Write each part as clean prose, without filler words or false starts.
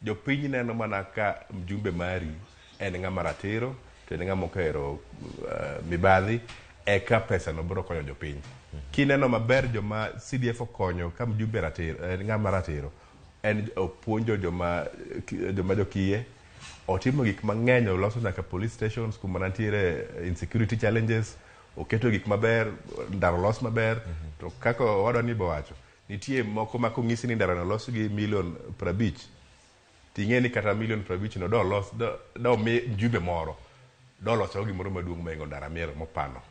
Jopiny neno mana ka mjumbe mari en ng'ama ratiro to en ng'ama ok ohero mibadhi eka pesa no biro konyo jopiny. Kineno maber joma CDF okonyo ka mjumbe ratiro en ng'ama ratiro en opuonjo joma joma jokiye otimo gik mang'eny oloso nyaka police stations kuma nitiere insecurity challenges oketo gik maber ndara olos maber to kaka owadwa ni bowacho nitie moko ma kong'isi ni ndara no olos gi milion 50 ting'e ni kata milion 50 no dolos do mi mjumbe moro doloso gimoro maduong' mohingo ndara miero mopano.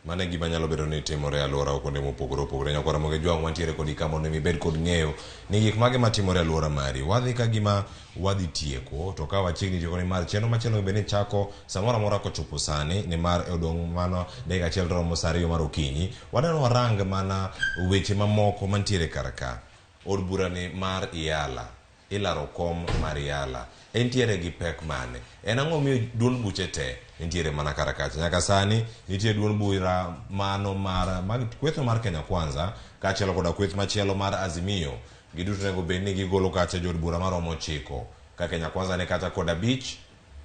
Mano e gima nyalo bedo ni timore e alwora kuonde mopogore opogore. Nyakwara Ramogi Jwang' wantiere kodi ka mondo mi ibed kod ng'eyo ni gik mage matimore e alwora mari. Wadhi ka gima wadhi tieko to ka wachiegni tieko nimar chenro machielo be ni chako samoro amora kochopo sani nimar odong' mano dakika achiel to romo saa 2 mar okinyi. Wadwaro warang mana weche mamoko mantiere kar ka. Od bura ni mar Iyala. Ilaro kom mar Iyala. Entiere gi pek mane? En ang'o miyo duond buche te nitiere mana kar kacha? Nyaka sani nitie duond bura mano mar mag kweth mar Kenya Kwanza kaachiel koda kweth machielo mar Azimio. Giduto onego bed ni gigolo kacha jood bura maromo 9. Ka Kenya Kwanza ni kata kod 5,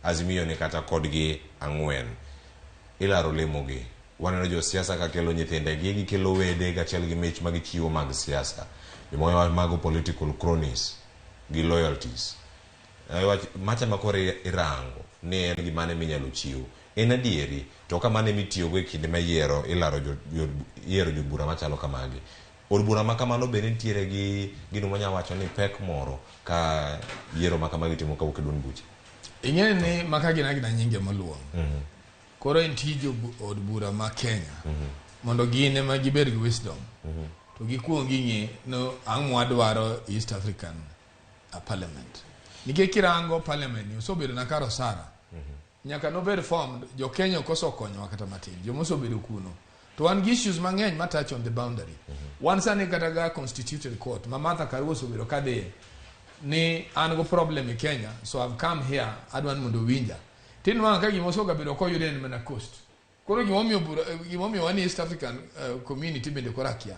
Azimio ni kata kodgi 4. Ilaro lemogi. Waneno josiasa ka kelo nyithindegi, gikelo wede kaachiel gi mich ma gichiwo mag siasa. Jomoko mago political cronies gi loyalties. Wach macha ma koro irango ni en gimane minyalo chiw. En adieri, to ka mano ema itiyogo e kinde ma iyiero ilaro jo, jo, iyiero jobura machalo kamagi. Od bura ma kamano bende nitiere gi gino mwanya wacho ni pek moro ka yiero ma kamagi itimo kawuok e duond buche. Ing'eyo ni maka gin agina nyinge moluong. Koro en tij od bura ma Kenya mondo gin ema gibed gi wisdom to gikuong ging'e no ang' mwadwaro East African Parliament. Nikech kirango parliament ni osebedo na kar osara. Nyaka nobed formed, jo Kenya ok osekonyowa kata matin, joma osebedo kuno. To wan gi issues mang'eny ma touch on the boundary. Wan sani kata ga constituted court ma Martha Karua osebedo kadhiye ni an go problem e Kenya, so I've come here, adwa ni mondo owinja. Tinwang'o ka gima osoga bedo koyude en mana coast. Koro gimomiyo bura, gimomiyo wan East African Community bende koro akia.